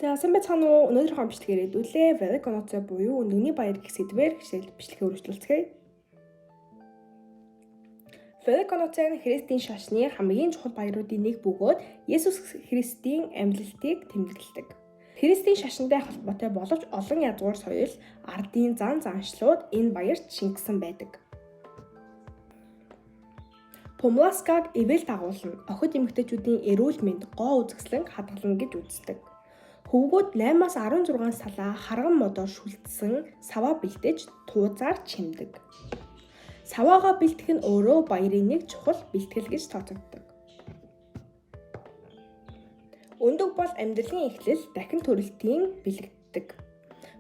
За, сайн байцгаана уу? Өнөөдрийнхөө бичлэгээр хэдүүлээ Великоноци буюу өндөгний баяр гэх сэдвээр хичээл бичлэгээ үргэлжлүүлцгээе. Великоноци нь Христийн шашны хамгийн чухал баяруудын нэг бөгөөд Есүс Христийн амьдлалтыг тэмдэглэдэг. Христийн шашинтай холбоотой боловч олон язгуур соёл, ардын зан заншлууд энэ баярт шингэсэн байдаг. Пумласкаг ивэл дагуулна. Охид эмэгтэйчүүдийн эрүүл мэнд, гоо үзэсгэлэн хадгална гэж үздэг. Хөвгүүд 8-аас 16 салаа харган модоор шүлтсэн саваа бэлдэж туузаар чимдэг. Саваагаа бэлтгэх нь өөрөө баярын нэг чухал бэлтгэл гэж тооцогддог. Өндөг бол амьдралын эхлэл, дахин төрөлтийн бэлэгддэг.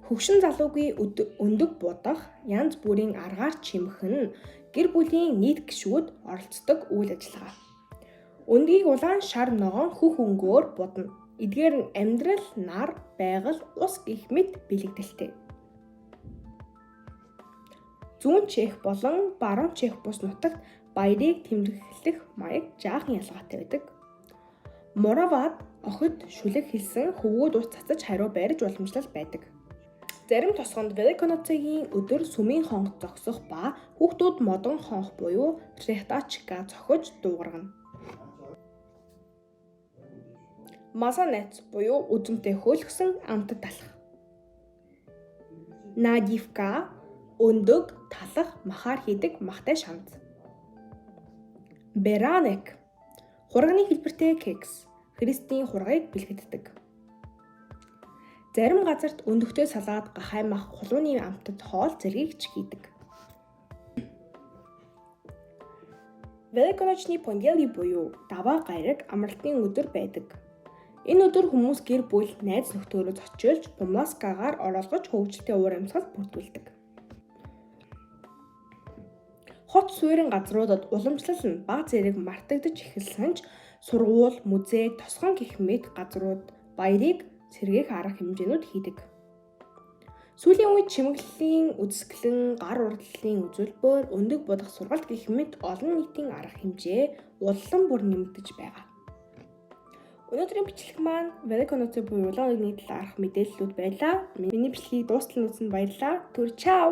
Хөгшин залуугийн өндөг будах, янз бүрийн аргаар чимэх нь гэр бүлийн нийт гишүүд оролцдог үйл ажиллагаа. Өндгийг улаан шар ногоон хөх өнгөөр будна. Эдгээр нь амьдрал, нар, байгаль, ус гэх мэт бэлэгдэлтэй. Зүүн Чех болон Баруун Чех бус нутагт баярыг тэмдэглэх маяг жаахан ялгаатай байдаг. Моравад охид шүлэг хэлсэн хөвгүүд ус цацаж хариу барьж уламжлал байдаг. Зарим тосгонд Великоноцегийн өдөр сүмийн хонх зогсох ба хүүхдүүд модон хонх буюу рехтачка цохиж дуугаргана. Масанец буюу үзэмтэй хөөлгсөн амтад талах. Надивка өндөг, талах, махаар хийдэг махтай шамц. Беранек хурганы хэлбэртэй кекс, Христийн хургийг бэлгэддэг. Зарим газарт өндөгтэй салаад, гахай мах, хулууны амтад хоол зэргийг ч хийдэг. Великоночны понедельник буюу даваа гайраг амралтын өдөр байдаг. Энэ өдөр хүмүүс гэр бүл, найз нөхдөөрөө зочилж, Пумласкагаар оролгож хөгжилтэй уур амьсгал бүрдүүлдэг. Хот суурин газруудад уламжлал нь бага зэрэг мартагдаж эхэлсэн ч сургууль, музей, тосгон гэх мэт газрууд баярыг сэргээх арга хэмжээнүүд хийдэг. Сүүлийн үед чимэглэлийн үзэсгэлэн, гар урдлын үзүүлбэр, өндөг будах сургалт гэх мэт олон нийтийн арга хэмжээ улам бүр нэмэгдэж байгаа. Өнөөдрийн бичлэг маань Великоноци буюу улаан өндөгийн талаарх мэдээллүүд байлаа. Миний бичлэгийг дуустал нь үзсэнд баярлалаа. Түр чао.